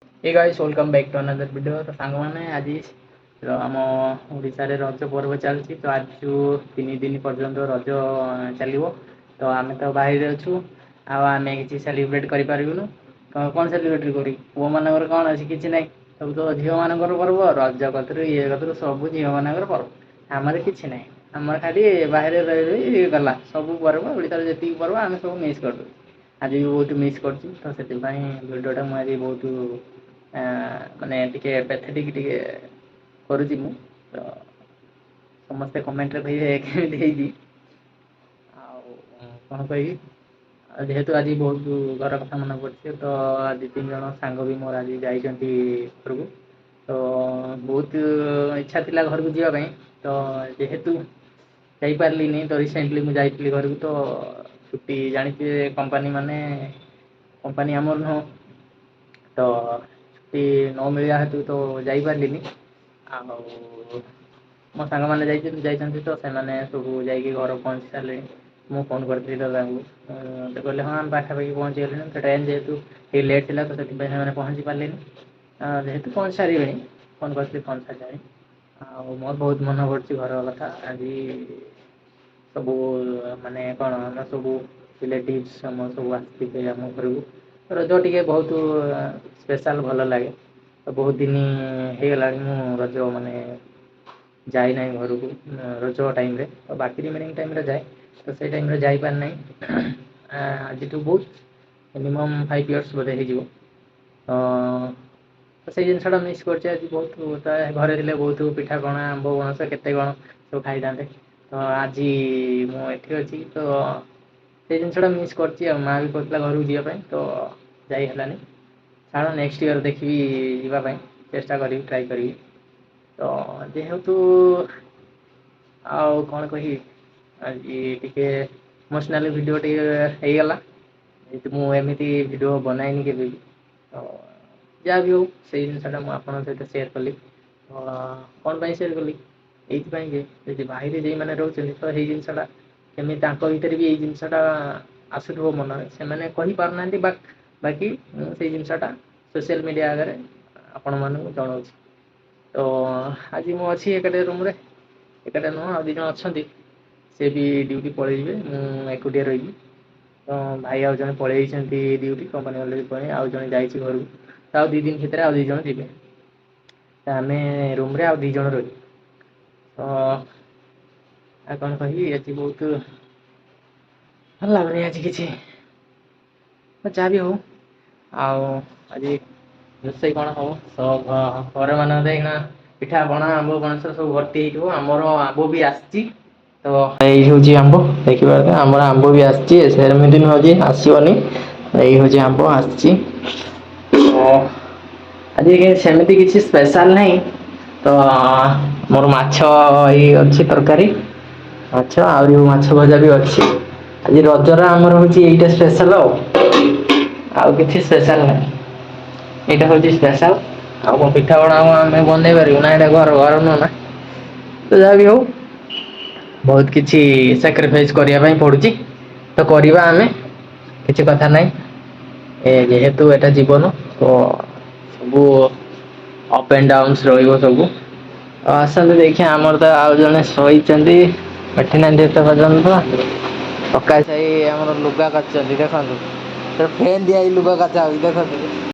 Hey guys, welcome back to another video. ତ ସାଙ୍ଗମାନେ, ଆଜି ତ ଆମ ଓଡ଼ିଶାରେ ରଜ ପର୍ବ ଚାଲିଛି। ତ ଆଜିଠୁ 3 ଦିନ ପର୍ଯ୍ୟନ୍ତ ରଜ ଚାଲିବ। ତ ଆମେ ତ ବାହାରେ ଅଛୁ ଆଉ ଆମେ କିଛି ସେଲିବ୍ରେଟ୍ କରିପାରିବୁନୁ। ତ କ'ଣ ସେଲିବ୍ରେଟ୍ କରିବୁ? ପୁଅମାନଙ୍କର କ'ଣ ଅଛି? କିଛି ନାହିଁ। ସବୁ ତ ଝିଅମାନଙ୍କର ପର୍ବ। ରଜ କତିରୁ ଇଏ କତିରୁ ସବୁ ଝିଅମାନଙ୍କର ପର୍ବ, ଆମର କିଛି ନାହିଁ। ଆମର ଖାଲି ବାହାରେ ରହି ରହି ଗଲା ସବୁ ପର୍ବ। ଓଡ଼ିଶାରେ ଯେତିକି ପର୍ବ, ଆମେ ସବୁ ମିସ୍ କରିଦେଉଛୁ। ଆଜି ବି ବହୁତ ମିସ୍ କରୁଛି। ତ ସେଥିପାଇଁ ଭିଡ଼ିଓଟା ମୁଁ ଆଜି ବହୁତ ମାନେ ଟିକେ ପ୍ୟାଥେଟିକ୍ ଟିକେ କରୁଛି ମୁଁ। ତ ସମସ୍ତେ କମେଣ୍ଟରେ କହିବେ କେମିତି ହେଇଛି। ଆଉ କ'ଣ କହିବି? ଆଉ ଯେହେତୁ ଆଜି ବହୁତ ଘର କଥା ମନେ ପଡ଼ୁଛି, ତ ଦୁଇ ତିନି ଜଣ ସାଙ୍ଗ ବି ମୋର ଆଜି ଯାଇଛନ୍ତି ଘରକୁ। ତ ବହୁତ ଇଚ୍ଛା ଥିଲା ଘରକୁ ଯିବା ପାଇଁ, ତ ଯେହେତୁ ଯାଇପାରିଲିନି। ତ ରିସେଣ୍ଟଲି ମୁଁ ଯାଇଥିଲି ଘରକୁ। ତ ଛୁଟି ଜାଣିଥିବେ, କମ୍ପାନୀ ମାନେ କମ୍ପାନୀ ଆମର ନୁହଁ, ତ ଛୁଟି ନ ମିଳିବା ହେତୁ ତ ଯାଇପାରିଲିନି। ଆଉ ମୋ ସାଙ୍ଗମାନେ ଯାଇଛନ୍ତି, ତ ସେମାନେ ସବୁ ଯାଇକି ଘର ପହଞ୍ଚି ସାରିଲେଣି। ମୁଁ ଫୋନ୍ କରିଥିଲି ତ ତାଙ୍କୁ, ତ କହିଲେ, ହଁ, ଆମେ ପାଖାପାଖି ପହଞ୍ଚିଗଲେଣି। ତ ଟ୍ରେନ୍ ଯେହେତୁ ଟିକେ ଲେଟ୍ ଥିଲା, ତ ସେଥିପାଇଁ ସେମାନେ ପହଞ୍ଚି ପାରିଲେନି। ଯେହେତୁ ପହଞ୍ଚି ସାରିବେଣି, ଫୋନ୍ କରିଥିଲି, ପହଞ୍ଚି ସାରିଲେଣି। ଆଉ ମୋର ବହୁତ ମନେ ପଡ଼ୁଛି ଘର କଥା ଆଜି। ସବୁ ମାନେ କ'ଣ, ଆମ ସବୁ ରିଲେଟିଭ୍ସ ଆମ ସବୁ ଆସିଥିବେ ଆମ ଘରକୁ। ରଜ ଟିକେ ବହୁତ ସ୍ପେଶାଲ୍, ଭଲ ଲାଗେ। ତ ବହୁତ ଦିନ ହେଇଗଲାଣି ମୁଁ ରଜ ମାନେ ଯାଇନାହିଁ ଘରକୁ ରଜ ଟାଇମ୍ରେ। ତ ବାକି ରିମେନିଂ ଟାଇମ୍ରେ ଯାଏ, ତ ସେଇ ଟାଇମ୍ରେ ଯାଇପାରିନାହିଁ। ଆଜିଠୁ ବହୁତ ମିନିମମ୍ 5 ଇୟର୍ସ ବୋଧେ ହେଇଯିବ। ତ ସେଇ ଜିନିଷଟା ମିସ୍ କରୁଛି ଆଜି ବହୁତ। ତ ଘରେ ଥିଲେ ବହୁତ ପିଠାପଣା, ଆମ୍ବ, ପଣସ, କେତେ କ'ଣ ସବୁ ଖାଇଥାନ୍ତେ। ତ ଆଜି ମୁଁ ଏଠି ଅଛି, ତ ସେଇ ଜିନିଷଟା ମିସ୍ କରିଛି। ଆଉ ମା ବି କହୁଥିଲା ଘରକୁ ଯିବା ପାଇଁ, ତ ଯାଇ ହେଲାନି। ଛାଡ଼, ନେକ୍ସଟ ଇୟର୍ ଦେଖିବି, ଯିବା ପାଇଁ ଚେଷ୍ଟା କରିବି, ଟ୍ରାଏ କରିବି। ତ ଯେହେତୁ ଆଉ କ'ଣ କହିବି, ଆଜି ଟିକେ ଇମୋସନାଲି ଭିଡ଼ିଓ ଟିକେ ହେଇଗଲା, ଯେହେତୁ ମୁଁ ଏମିତି ଭିଡ଼ିଓ ବନାଇନି କେବେ ବି। ତ ଯାହା ବି ହଉ, ସେଇ ଜିନିଷଟା ମୁଁ ଆପଣଙ୍କ ସହିତ ସେୟାର କଲି। ତ କ'ଣ ପାଇଁ ସେୟାର କଲି? ଏଇଥିପାଇଁ ଯେ ଯଦି ବାହାରେ ଯେଉଁମାନେ ରହୁଛନ୍ତି, ତ ଏଇ ଜିନିଷଟା କେମିତି ତାଙ୍କ ଭିତରେ ବି ଏଇ ଜିନିଷଟା ଆସୁଥିବ ମନରେ, ସେମାନେ କହିପାରୁନାହାନ୍ତି। ବାକି ମୁଁ ସେଇ ଜିନିଷଟା ସୋସିଆଲ ମିଡ଼ିଆ ଆଗରେ ଆପଣମାନଙ୍କୁ ଜଣାଉଛି। ତ ଆଜି ମୁଁ ଅଛି ଏକାଟିଆ ରୁମ୍ରେ। ଏକାଟିଆ ନୁହଁ, ଆଉ ଦୁଇ ଜଣ ଅଛନ୍ତି, ସେ ବି ଡ୍ୟୁଟି ପଳେଇଯିବେ, ମୁଁ ଏକୁଟିଆ ରହିବି। ତ ଭାଇ ଆଉ ଜଣେ ପଳେଇ ଯାଇଛନ୍ତି ଡ୍ୟୁଟି, କମ୍ପାନୀ ଅଲରେଡ଼ି ପଳେଇ, ଆଉ ଜଣେ ଯାଇଛି ଘରକୁ। ତ ଆଉ 2 ଦିନ ଭିତରେ ଆଉ ଦୁଇ ଜଣ ଯିବେ। ତ ଆମେ ରୁମ୍ରେ ଆଉ ଦୁଇ ଜଣ ରହିବୁ। ତ ଆଉ କ'ଣ କହିବି? ଆଜି ବହୁତ ଭଲ ଲାଗୁନି ଆଜି କିଛି। ଯାହା ବି ହଉ, ଆଉ ଆଜି ରୋଷେଇ କ'ଣ ହବ? ତ ଘରେ ମାନଙ୍କ ଏଇନା ପିଠା ପଣା, ଆମ୍ବ, ପଣସ ସବୁ ଭର୍ତ୍ତି ହେଇଥିବ। ଆମର ଆମ୍ବ ବି ଆସିଛି। ତ ଏଇ ହେଉଛି ଆମ୍ବ, ଦେଖିପାରୁଥିବେ, ଆମର ଆମ୍ବ ବି ଆସିଛି। ସେମିତି ନୁହଁ ଯେ ଆସିବନି। ଏଇ ହେଉଛି ଆମ୍ବ ଆସିଛି। ତ ଆଜି ସେମିତି କିଛି ସ୍ପେଶାଲ ନାହିଁ। ତ ମୋର ମାଛ ଏଇ ଅଛି, ତରକାରୀ ମାଛ, ଆହୁରି ମାଛ ଭଜା ବି ଅଛି। ଆଜି ରଜର ଆମର ହେଉଛି ଏଇଟା ସ୍ପେଶାଲ, ଆଉ ଆଉ କିଛି ସ୍ପେଶାଲ ନାହିଁ। ଏଇଟା ହେଉଛି ସ୍ପେଶାଲ। ଆଉ କ'ଣ ପିଠାପଣା ଆଉ ଆମେ ବନେଇ ପାରିବୁ ନା? ଏଇଟା ଘର ଘର ନୁହଁ ନା। ତ ଯାହା ବି ହଉ, ବହୁତ କିଛି ସାକ୍ରିଫାଇସ୍ କରିବା ପାଇଁ ପଡ଼ୁଛି, ତ କରିବା ଆମେ, କିଛି କଥା ନାହିଁ। ଏ ଯେହେତୁ ଏଇଟା ଜୀବନ, ତ ସବୁ ଅପ୍ ଆଣ୍ଡ ଡାଉନ୍ସ ରହିବ ସବୁ। ଆଉ ଆସନ୍ତୁ ଦେଖିବା। ଆମର ତ ଆଉ ଜଣେ ଶୋଇଛନ୍ତି, ଉଠିନାହାନ୍ତି ଏତେ ପର୍ଯ୍ୟନ୍ତ। ପ୍ରକାଶ ଭାଇ ଆମର ଲୁଗା କାଚୁଛନ୍ତି, ଦେଖନ୍ତୁ। ଫ୍ୟାନ୍ ଦିଆ ହେଇ ଲୁଗା କାଚା ହଉଛି, ଦେଖନ୍ତୁ।